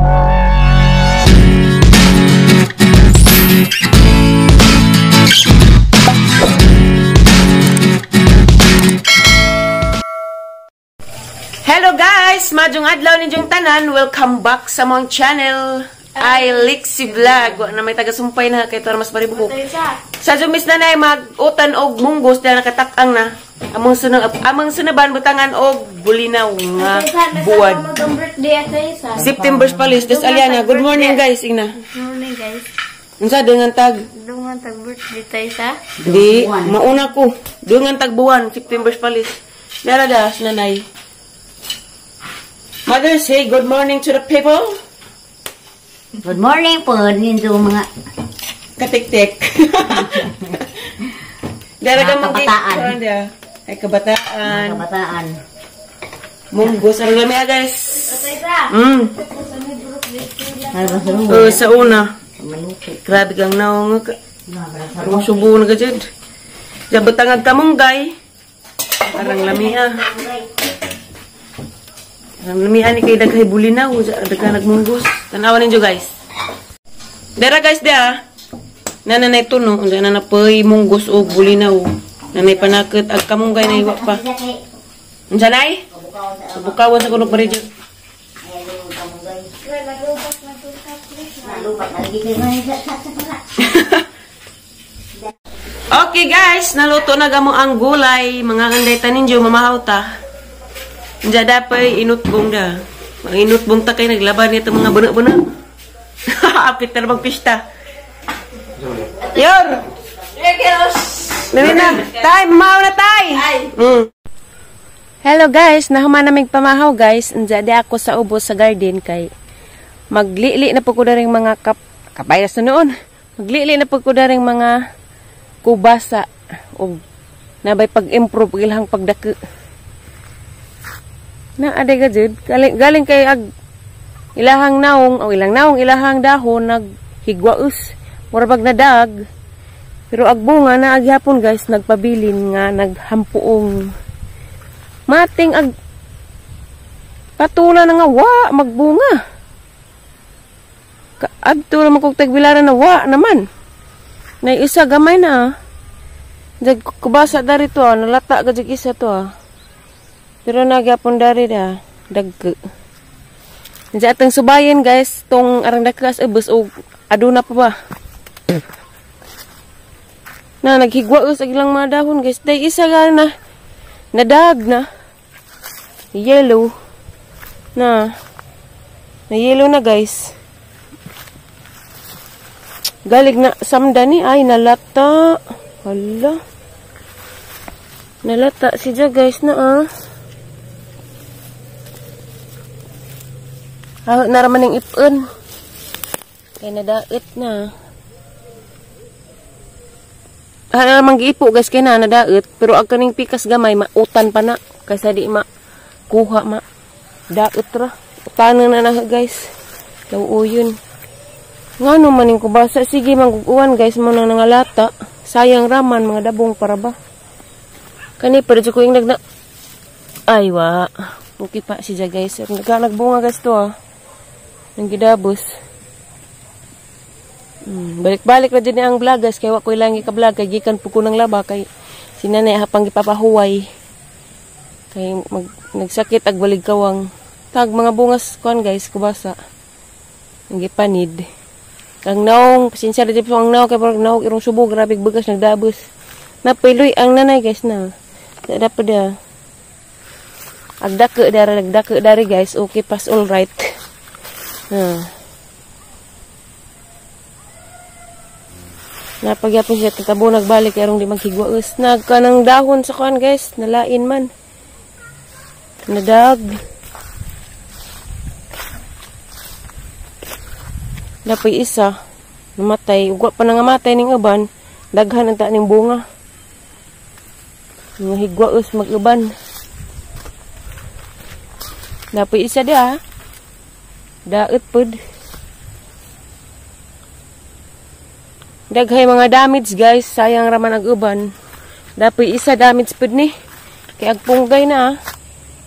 Hello guys! Maayong adlaw ninyong tanan. Welcome back sa among channel. Ay Lexie Vlog. Wa na may taga-sumpay na kay mas maribuhok. Sa Jumis na nay mag-utan og munggos dahil nakatakang na. Among sunaban butangan og bulinaw nga buwad. September palis des Aliana. Good morning guys, ingna. Good morning guys. Unsa dengan tag? Dungan tag birthday tayo sa? Di mauna ko. Dungan tag buwan September palis. Dara das nanay. Mother, say good morning to the people. Good morning po ninyo mga katiktik. Dara ka mong kabataan. Ay kabataan. Kabataan. Munggo sa lami guys. Mm. Oh, sa una. Grabe kang naong. Ang subo na gajud. Jabotang ag kamunggay. Arang lami ah. Ang lamian ni kay daghay bulinaw, daghan nagmunggos. Tan-awan ninyo guys. Dara guys dia. Nananay tuno, unsa na napoy munggos og bulinaw. Nanay panakot ag kamunggay na iwa pa. Unsa nay? Bukawan sa kunok baridyo. Okay guys, naluto na gamo ang gulay. Mga anday taninyo mamahaw ta. Diya dapay inutbong da. Mga inutbong ta kay naglaban nito mga buna-buna. Apit na magpista. Yor! Dali na. Tay, mamahaw na tay! Mm. Hello guys, nahuman namig pamahaw guys. Diya di ako sa ubos sa garden kay maglili na po ko daring mga kabayas na noon. Maglili na po ko daring mga kubasa og nabay pag-improve ilahang pagdako. Na aday ka jud galing kay ag ilahang naong o ilang naong ilahang dahon naghigwaus mura bag nadag pero ag bunga na agyapon guys nagpabilin nga naghampuong mating ag patula na nga wa magbunga adto ra man kog tagbilaran na wa naman nay isa gamay na jag kubasa dari to nalata ka jud isa to ah. Pero nagyapon dari da dagko. Diya atong subayin guys, tong arang dakas ubos og aduna pa ba. Na naghigwa sa ilang mga dahon guys. Day isa ga na nadag na. Yellow na. Na yellow na guys. Galig na samda ni ay nalata. Hala. Nalata siya guys na ah. Ah, naraman ng ipon. Kaya nadait na. Ah, naman giipo guys kaya na nadait. Pero ag kaning pikas gamay, mautan pa na. Kaysa di makuha ma. Dait ra. Utanan na na guys. Lauuyon. Nga naman yung kubasa. Sige, mangguguan guys. Muna nangalata. Sayang raman, mga dabong para ba. Kani, pero ko yung nagna... Ay, wa. Okay pa siya guys. Nagbunga guys to ah. Nang gidabos. Balik-balik na dyan ang vlog guys. Kaya wa ko ilang ika-vlog. Kay gikan po ko ng laba. Kay sinanay hapang gipapahuway. Kay nagsakit ag balig kawang. Tag mga bungas kuan guys. Kubasa. Ang gipanid. Ang naong. Pasensya na dyan po ang naong. Kay parang naong irong subo. Grabe bagas nagdabos. Napiloy ang nanay guys na. Dapat da. Agdako dari, agdako dari guys. Okay, pass all right. Napagyapon siya tatabo nagbalik arong di maghigwaus. Nagkanang dahon sa kuan guys, nalain man. Nadag. Napoy isa namatay, ugwa pa na nga matay ning uban, daghan ang ta ning bunga. Nga higwaus mag-uban. Napoy isa dia. Daot pod. Daghay mga damage guys, sayang raman ang uban. Dapoy isa damage pod ni. Kay agpunggay na.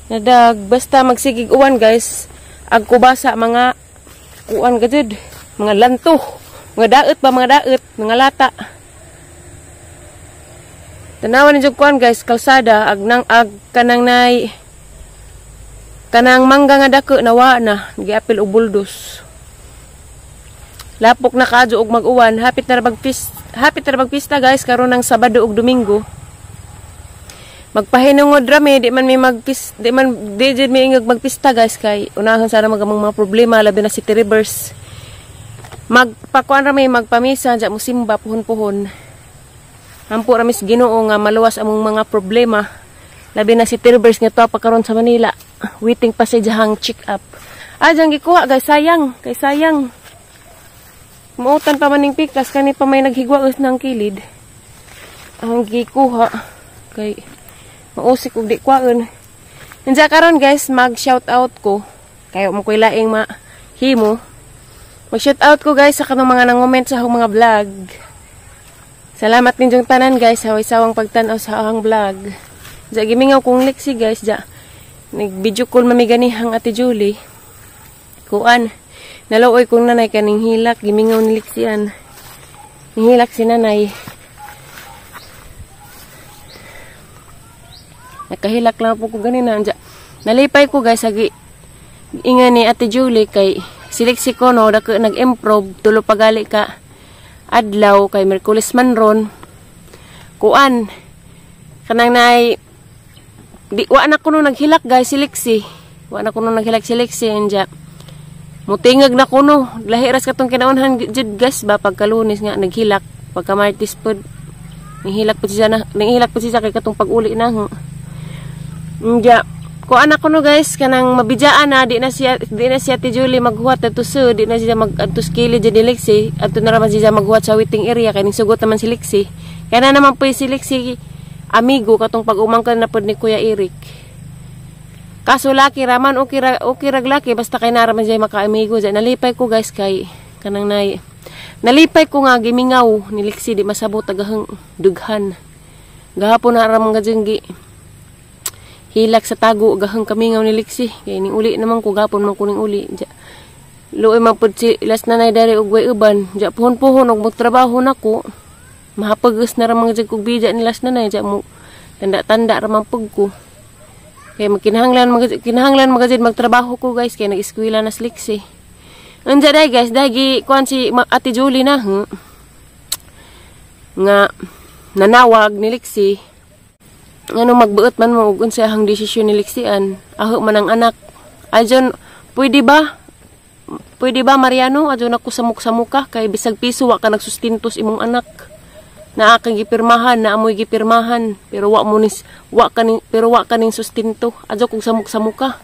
Nadag basta magsigig uwan guys, ag kubasa mga Kuan ka jud. Mga lanto. Mga daet ba, mga daet, mga lata. Tanawan ni kuan guys, kalsada ag nang ag kanang nay kanang mangga nga dako nawa na, giapil og buldos. Lapok na kaadyo og mag-uwan, hapit na ra magpista guys karon ng Sabado ug Domingo. Magpahinungod ra mi, di man mi magpis, di man di jud mi ingag magpista guys kay unahan sana mag mga problema, labi na City Rivers. Magpakuan ra mi, magpamisa dya, musimba puhon-puhon. Ampo ra mis Ginoo nga maluwas among mga problema. Labi na si Rivers nga to pa karon sa Manila. Waiting pa sa iyahang check up. Ah, diyang gikuha guys, sayang, kay sayang. Mautan pa maning pikas kani pa may naghigwa ng kilid. Ang gikuha kay mausik og di kwaon. Unsa karon guys, mag shout out ko. Kayo mo koy laing ma himo. Mag shout out ko guys sa kanang mga nangoment sa akong mga vlog. Salamat ninyong tanan guys sa sawang pagtan-aw sa akong vlog. Ja gimingaw kong Lexi guys, ja. Nag video call mami ganihang Ate Julie. Kuan. Naluoy kong nanay kaning hilak, gimingaw ni Lexian. Nihilak si nanay. Nakahilak lang po ko ganina. Anja. Nalipay ko guys, agi inga ni Ate Julie kay si Lexi ko no, dako nag-improve, tulo pagali ka adlaw kay Merkulis man ron. Kuan. Kanang nay di wa na kuno naghilak guys si Lexi. Wa na kuno naghilak si Lexi anja. Mutingag na kuno. Lahi ras katong kinaunhan jud guys ba pagka Lunes nga naghilak, pagka Martes pod nihilak po siya na, nihilak po siya kay katong pag-uli na. Anja ko anak kuno guys kanang mabijaan na di na siya Ate Julie maghuwat adto sa di na siya mag adto sa kilid ni Lexi, adto na raman siya maghuwat sa waiting area kay ning sugot naman si Lexi. Kaya na naman po si Lexi amigo katong pag-umangkan na pod ni Kuya Eric. Kaso laki raman, okay ra, okay rag laki basta kay naraman siya makaamigo. Diyan nalipay ko guys kay kanang nay nalipay ko nga gimingaw ni Lexi, di masabot agahang dughan. Gahapon na ramang gajenggi hilak sa tago gahang kamingaw ni Lexi kay ning uli naman ko gapon man ko ning uli. Diya luoy man pud si las nanay dari og way uban. Diya puhon-puhon og magtrabaho nako. Mahapagos na ramang jud kog bija ni las nanay, diya mo tanda-tanda ramang pug ko. Kaya magkinahanglan magazin magtrabaho ko guys kay nag-eskwela na si Lexi. Unja day guys, dagi kuan si Ate Julie na nga nanawag ni Lexi ngano magbuot man mo ug unsa ang desisyon ni Lexian, aho man ang anak. Ajon pwede ba? Pwede ba Mariano, ajon ako samok-samuka kay bisag piso wa ka nagsustintos imong anak. Naa kang gipirmahan, naa mo'y gipirmahan, pero wa mo nis, wa kaning, pero wa kaning sustinto. Adyo kog samok-samuka.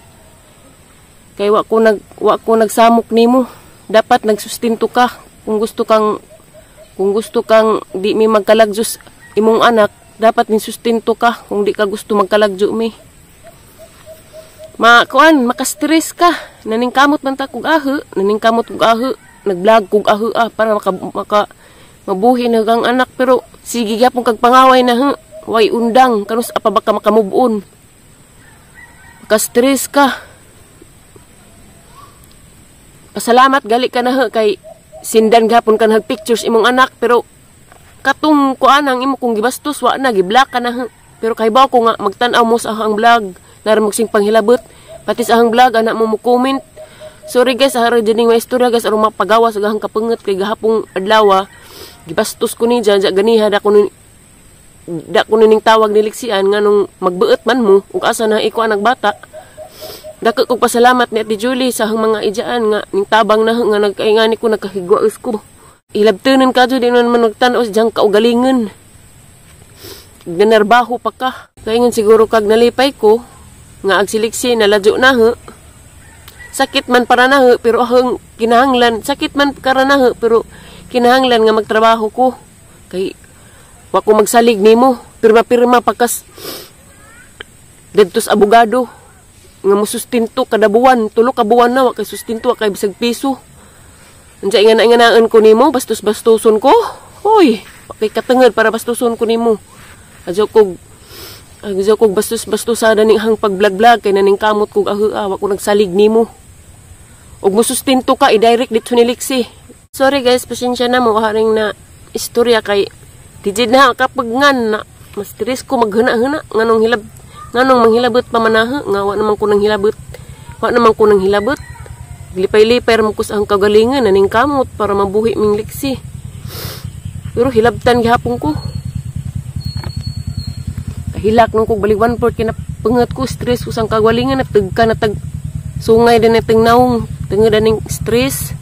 Kay wa ko nagsamok nimo. Dapat nagsustinto ka kung gusto kang di mi magkalagyo imong anak, dapat ning sustinto ka kung di ka gusto magkalagyo mi. Ma kuan, maka-stress ka. Naningkamot man ta kog aho, naningkamot kog aho, nag-vlog kog aho ah para maka mabuhi na kang anak, pero sige gyapon kag pangaway na ha. Way undang kanus apa baka makamove-on. Maka-stress ka. Pasalamat gali ka na ha, kay sindan gapon ka nag pictures imong anak, pero katong kuan ang imo kung gibastos wa na giblock ka na ha. Pero kay ko nga magtan-aw mo sa ang vlog, nara magsing panghilabot pati sa ang vlog anak mo mo comment. Sorry guys, ahara dyan yung istorya guys aron mapagawa sa gahang kapanget kay gahapong adlaw gibastos ko ni dyan ganiha da ko ning tawag ni Lixian nganong magbuot man mo ug asa na iko anak bata. Dako kog pasalamat ni Ate Julie sa hang mga ijaan nga ning tabang na nga nagkaingani ko nagkahigwaos ko. Ilabtunon ka di man magtan-aw sa diyang kaugalingon. Ganarbaho pa ka. Kaingon siguro kag nalipay ko nga ag siliksi naladyo na ho. Sakit man para na ho, pero ahang kinahanglan. Sakit man para na ho, pero kinahanglan nga magtrabaho ko. Kay wa ko magsalig nimo. Pirma-pirma pakas didto sa abogado nga mosustinto kada buwan, 3 ka buwan na wa kay sustinto, wa kay bisag piso. Unsa nga na ko nimo, bastos-bastoson ko. Hoy, wa kay katenged para bastoson ko nimo. Adyo kog bastos-bastosada ning hang pag-vlog-vlog kay naning kamot kog ahu wa ko nagsalig nimo. Ug mosustento ka i-direct dito ni Lexi. Sorry guys, pasensya na mo haring na istorya kay dijid na kapag ngan na mas stress ko maghuna-huna nganong hilab nganong manghilabot pa manaha nga wa naman ko nang hilabot. Wa naman ko nang hilabot. Lipay-lipay ra man ko sa ang kagalingan naning kamot para mabuhi ming Lexi. Pero hilabtan gihapon ko. Kahilak nung kog balik 1/4 kinapangat ko stress ko sa ang kagalingan na tagka na tag sungay din na tagnaong tungod aning stress.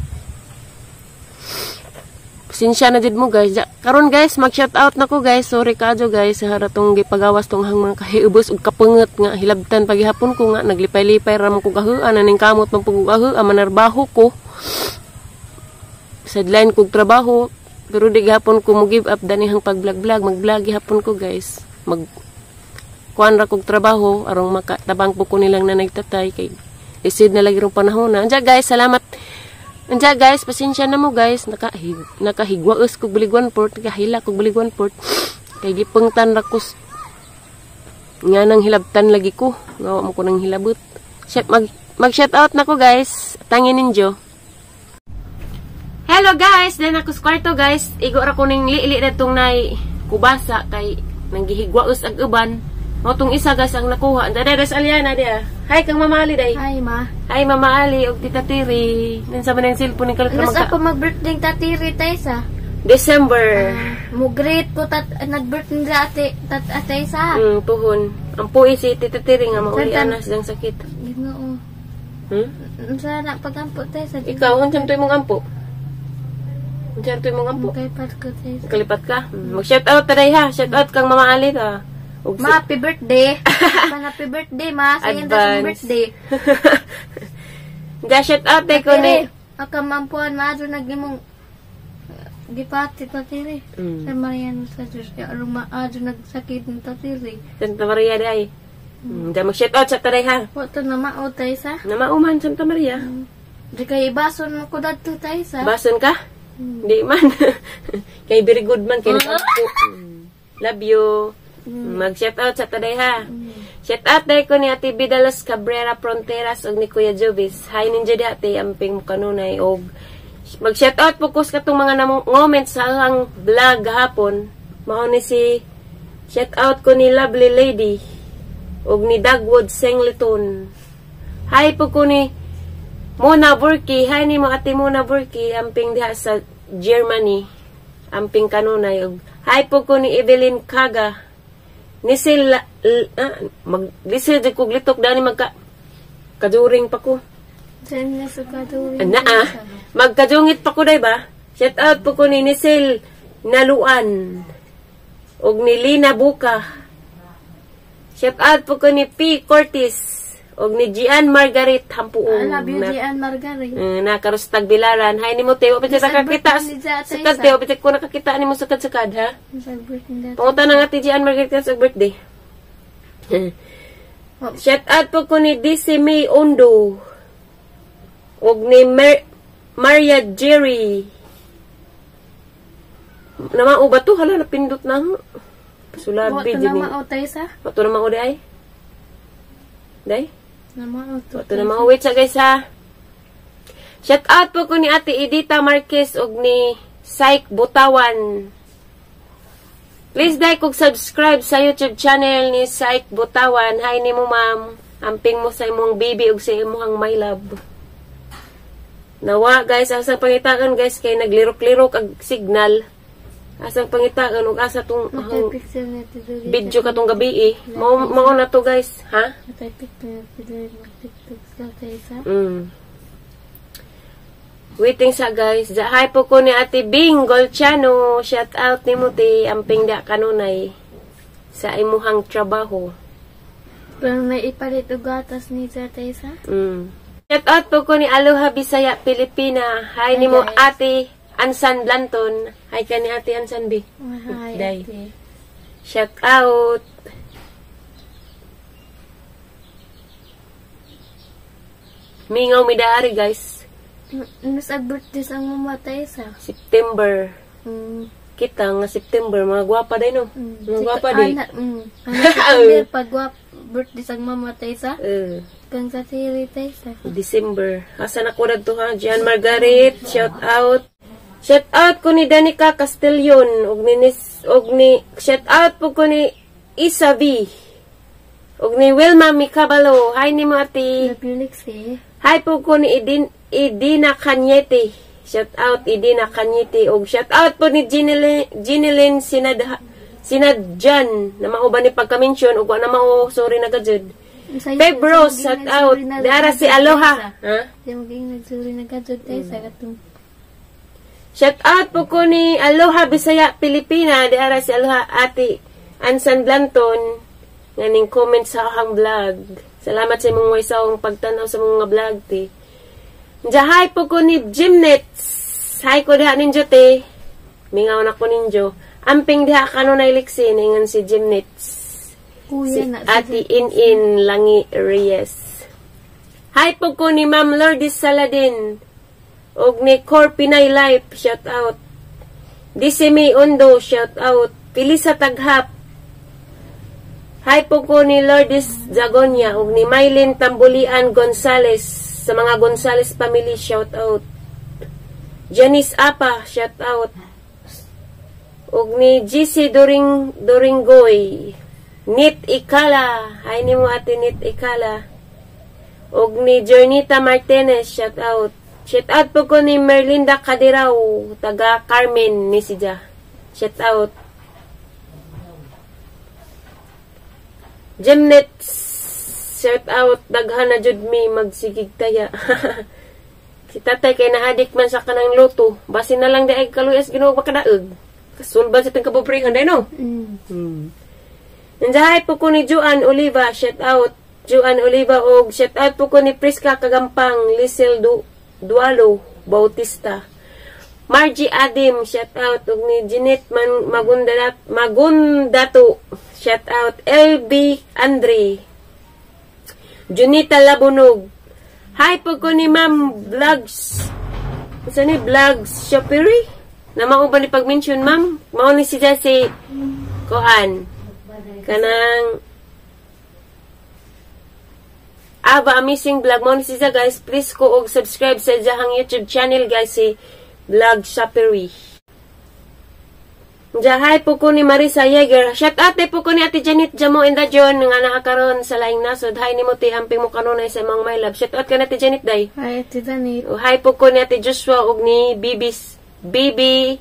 Pasensya na jud mo guys. Karon guys, mag shout out na ko guys. Sorry kaadyo guys sa haratong gipagawas tong hang mga kahiubos ug kapangat nga hilabtan paghihapon ko nga naglipay-lipay ra man ko kahuan aning kamot man pug kahuan manarbaho ko. Sideline kog trabaho pero di gihapon ko mo give up danihang pag-vlog-vlog, mag-vlog gihapon ko guys. Mag kuan ra kog trabaho arong makatabang po ko nilang nanay tatay kay isid na lagi rong panahon na. Anja guys, salamat. Anja guys, pasensya na mo guys. Nakahigwaos kog bulig 1/4, nakahila kog bulig 1/4. Kay gipungtan ra ko nga nang hilabtan lagi ko. Nga wa mo ko nang hilabot. Mag shout out na ko guys. Tangin ninyo. Hello guys, then ako sa kwarto guys. Igo ra ko ning lili na tong nay kubasa kay nanggihigwaos ag uban. Mao tong isa guys ang nakuha. Daday das Aliana dia. Hi kang Mama Ali day. Hi ma. Hi Mama Ali og Tita Tiri. Nansa man ang cellphone ni kalit Nas ako mag-birthday Tita Tiri Taysa. December. Mo greet ko tat nag-birthday ra ate tat ate sa. Tuhon. Ang puwi si Tita Tiri nga mauli Santan. anas dang sakit. Ginoo. Unsa na pagampo Taysa? Ikaw unsam toy mong ampo? Unsa toy mong ampo? Kalipat ko Taysa. Kalipat ka? Mag-shout out taday ha. Shout out kang Mama Ali ta. Ug Ma, happy birthday. Ma, happy birthday, ma. Sa iyong Advance. birthday. Ja, shout out day ko ni. Aka mampuan, maadyo nagimong gipati tatiri. Sa Mariano sa Diyos. Kaya aron maadyo nagsakit ng tatiri. Santa Maria day. Ja, mag-shout out sa taday ha. Wato na mao Taysa. Namauman Santa Maria. Di kay ibason mo ko dadto Taysa. Bason ka? Di man. Kay very good man kay nag-ampo. Love you. Mag-shout out sa taday ha. Shout out day ko ni Ate Bidalos Cabrera Fronteras og ni Kuya Jobis. Hi ninyo di ate, amping mo kanunay og mag-shout out po ko sa katong mga namong-comment sa ang vlog gahapon. Mao ni si shout out ko ni Lovely Lady og ni Dagwood Sengleton. Hi po ko ni Mona Burki. Hi ni mo Ate Mona Burki, amping diha sa Germany. Amping kanunay og hi po ko ni Evelyn Kaga. Nisil mag lisil jud kog litok dani magka kajuring pa ko. Diyan na sa kaduring. Ana ah, magkajungit pa ko day ba? Shout out po ko ni Nisil Naluan og ni Lina Buka. Shout out po ko ni P Cortis og ni Gian Margaret Hampuong. I love you, Gian Margaret. Nakarustag bilaran. Hi nimo te, wa pa siya Sa nakakita. birthday ni Jata, Sakad isa. te, wa pa siya ko nakakita nimo sakad-sakad ha. Sa birthday. Pangutan na nga ti Gian Margaret sa birthday. Shout out po ko ni DC May Ondo og ni Maria Jerry. Namao ba to? Hala, napindot na. Pasulabi Wato din na ni. mao Taysa. Wato na mao day. Day? Namao to. Wato na mao. Wait sa guys ha. Shout out po ko ni Ate Edita Marquez og ni Syke Butawan. Please like ug subscribe sa YouTube channel ni Syke Butawan. Hi nimo ma'am. Amping mo sa imong baby ug sa imong my love. Nawa guys, asang pangitaan guys kay naglirok-lirok ag signal. Asang pangitaan ug asa tong Matay picture na Ate Dori. video katong gabi eh. Mao na to guys, ha? Matay picture na Ate Dori. Mag-TikTok sa Taysa. Waiting sa guys. Hi po ko ni Ate Bing Golciano. Shout out ni mo ti amping da kanunay sa imuhang trabaho. Pero may ipalit og gatas ni sa Taysa. Shout out po ko ni Aloha Bisaya Pilipina. Hi ni mo guys. Ate Ansan Blanton. Hi ka ni Ate Ansan B. Hi, Day. ate. Shout out. Mingaw mi daari guys. Mas ag-birthday sa mama Taysa. September. Kita nga September mga gwapa day no. Mga gwapa day. Ana, ana September pag Birthday sang mama Taysa. Eh, Kang sa tiri Taysa. December. Asa na ko to ha? Gian Margaret, shout out. Shout out ko ni Danica Castellon og ni Nis, og ni shout out po ko ni Isa V. Og ni Wilma Mikabalo. Hi ni mo, ate. Love you, Lexi. Hi po ko ni Idina Cañete. Shout out Idina Cañete og shout out po ni Ginelyn Sinadjan na mao ba ni pagka-mention ug wa na mao, sorry na gajud. Pebros, shout out. Dara si Aloha. Ha? Di mo ging nagsuri na gajud Taysa katong Shout out po ko ni Aloha Bisaya Pilipina. Diara si Aloha Ate Ansan Blanton nga ning comment sa akong vlog. Salamat sa imong waysawang pagtanaw sa mga vlog, te. Hi po ko ni Jimnets. Hi ko diha ninyo, te. Mingaw na ko ninyo. Amping diha kanunay, Lexi, ningan si Jimnets. Kuya Si na. Ate In Langi Reyes. Hi po ko ni Ma'am Lourdes Saladin. Og ni Core Pinay Life, shout out. Disimi Undo, shout out. Pilisa Taghap. Hi po ko ni Lourdes Zagonia ug ni Mylene Tambulian Gonzales, sa mga Gonzales family, shout out. Janice Apa, shout out. Ug ni GC Doring Doringoy. Nit Ikala, hi nimo, Ate Nit Ikala. Ug ni Jornita Martinez, shout out. Shout out po ko ni Merlinda Kadiraw, taga Carmen ni siya. Shout out. Jemnet, shout out, daghan na jud mi magsigig taya. Si tatay kay naadik man sa kanang luto. Basin na lang di ay kaluyas Ginoo makadaog. Kasulban sa itong kabobrihan day no. Nandiyan po ko ni Joan Oliva, shout out. Joan Oliva og shout out po ko ni Priska Kagampang, Lisel Dualo Bautista. Margie Adim, shout out og ni Jeanette Man Magundalat Magundato, shout out. LB Andre. Junita Labunog. Hi po ko ni Ma'am Vlogs. Unsa ni Vlogs Shoppery? Na mao ba ni pag-mention, ma'am? Mao ni siya si Kohan. Kanang Aba Amazing Vlog mao ni siya, guys. Please ko og subscribe sa iyang YouTube channel, guys, si Vlog Shoppery. Hi po ko ni Marisa Yeager. Shout out po ko ni Ate Janet Jamo and John nga naa karon sa laing nasod. Hi nimo, te, amping mo kanunay sa imong my love. Shout out ka na, Ate Janet day. Hi, Ate Janet. Oh, hi po ko ni Ate Joshua ug ni Bibis Bibi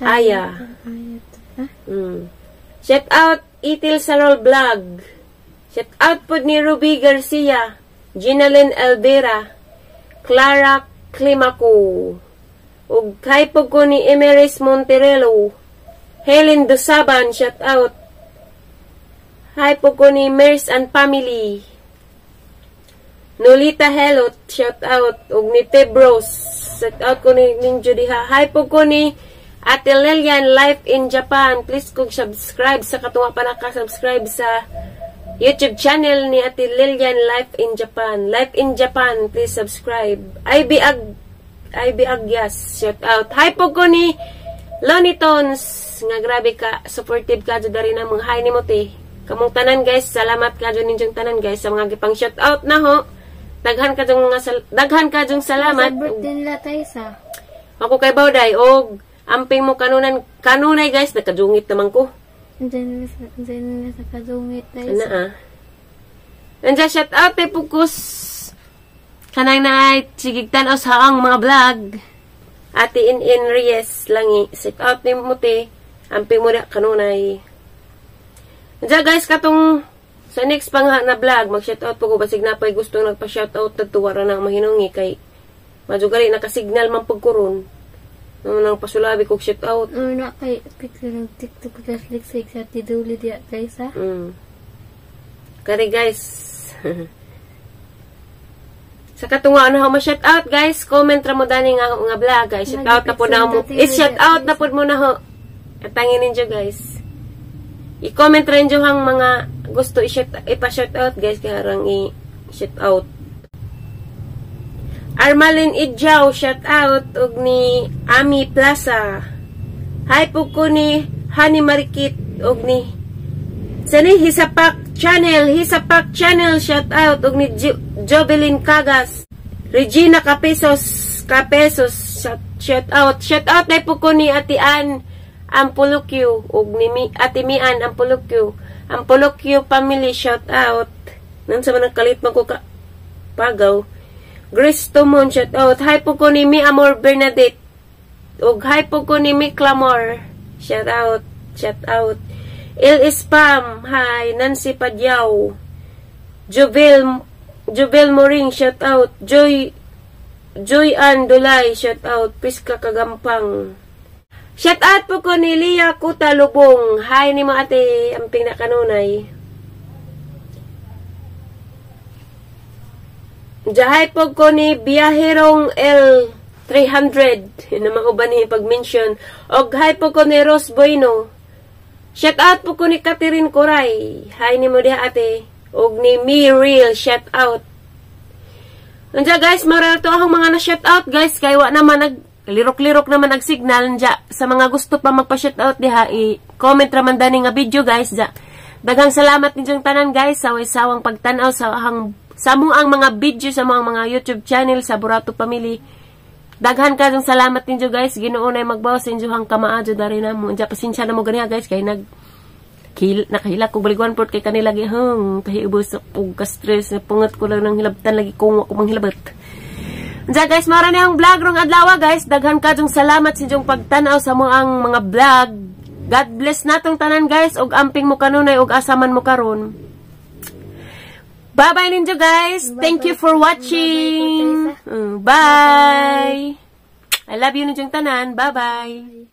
Aya. Ha? Shout out Itil Sarol Vlog. Shout out po ni Ruby Garcia, Ginalyn Elvera, Clara Climaco. Ug hi po ko ni Emeris Monterello, Helen Dusaban, shout out. Hi po ko ni Mers and Family. Nolita Helot, shout out. Ug ni Tebros, shout out ko ni ninyo diha. Hi po ko ni Ate Lilian Life in Japan. Please kung subscribe sa katong pa naka-subscribe sa YouTube channel ni Ate Lilian Life in Japan. Life in Japan, please subscribe. Ivy Agyas, shout out. Hi po ko ni Lonnie Tones, nga grabe ka, supportive ka jud dari na mong hi nimo, te. Kamong tanan, guys, salamat ka jud ninyong tanan, guys, sa mga gipang shout out na ho. Daghan ka jung salamat. Sa birthday nila Taysa. Ako kay Bawday og amping mo kanunan kanunay, guys, nakadungit naman ko. Andiyan nila sa kadungit Ana Taysa. Ah. Nandiyan shout out kay Pukus. Kanang naay sigig tan-aw sa ang mga vlog. Ate In In Reyes langi. Shout out ni mo, te. Amping mo na kanunay. Nandiyan, guys, katong sa next pang na vlog mag shout out po ko basig na pay gusto nagpa shout out, tagtuwa ra na ang mahinungi kay madyo gali naka-signal man pagkuron. Nang nang pasulabi kog shout out. Ano na kay picture ng TikTok tas liksik sa tiduli diya Taysa. Kari, guys. Sa katunga ano ma shout out, guys, comment ra mo dani nga nga vlog, guys. Shout out na po na mo. I-shout out na po mo na ho. Atangin ninyo, guys. I-comment rin nyo ang mga gusto i-shout ipa-shout out, guys, kaya harang i-shout out. Armalin Idjaw, shout out og ni Ami Plaza. Hi po ko ni Hani Marikit og ni Sani Hisapak. Channel, Hisapak Channel, shout out og ni Jobelyn Cagas. Regina Capesos, Capesos, shout out. Shout out na po ko ni Ate Ann Ampulukyo ug ni Ate Mian Ampulukyo. Ampulukyo family, shout out. Nan sa man kalit man ko ka pagaw. Grace Tumon, shout out. Hi po ko ni Mi Amor Bernadette. Ug hi po ko ni Mi Clamor. Shout out. Shout out. Il Spam, hi. Nancy Padyaw. Juvel Juvel Moring, shout out. Joy Joy Ann Dulay, shout out. Priska Kagampang. Shout out po ko ni Lia Kuta Lubong. Hi ni mo, ate, amping na kanunay. Jahay po ko ni Biyaherong L300. Na mauban ni pag-mention. Og hi po ko ni Rose Bueno. Shout out po ko ni Catherine Coray. Hi ni mo diha, ate. Og ni Me Real, shout out. Anja guys, maral to akong mga na shout out, guys, kay wa naman nag lirok-lirok naman ag signal. Anja sa mga gusto pa magpa-shout out diha, i-comment ra man dani nga video, guys, ja. Daghang salamat ninyong tanan, guys, sa way-sawang pagtan-aw sa ahang sa among ang mga video sa mga YouTube channel sa Burato Family. Daghan kayong salamat ninyo, guys. Ginoo nay magbawas sa inyohang kamaadyo dari namo. Anja pasensya na mo ganiha, guys, kay nag kil nakahilak ko baliguan port kay kanila lagi hang kahiubos og ka-stress, pungat ko lang ng hilabtan lagi kung ako manghilabot. Anja guys, mara ni ang vlog rong adlaw, guys. Daghan kayong salamat sa inyong pagtan-aw sa mo ang mga vlog. God bless natong tanan, guys, og amping mo kanunay og asaman mo karon. Bye-bye ninyo, guys. Thank you for watching. Bye. I love you ninyong tanan. Bye-bye.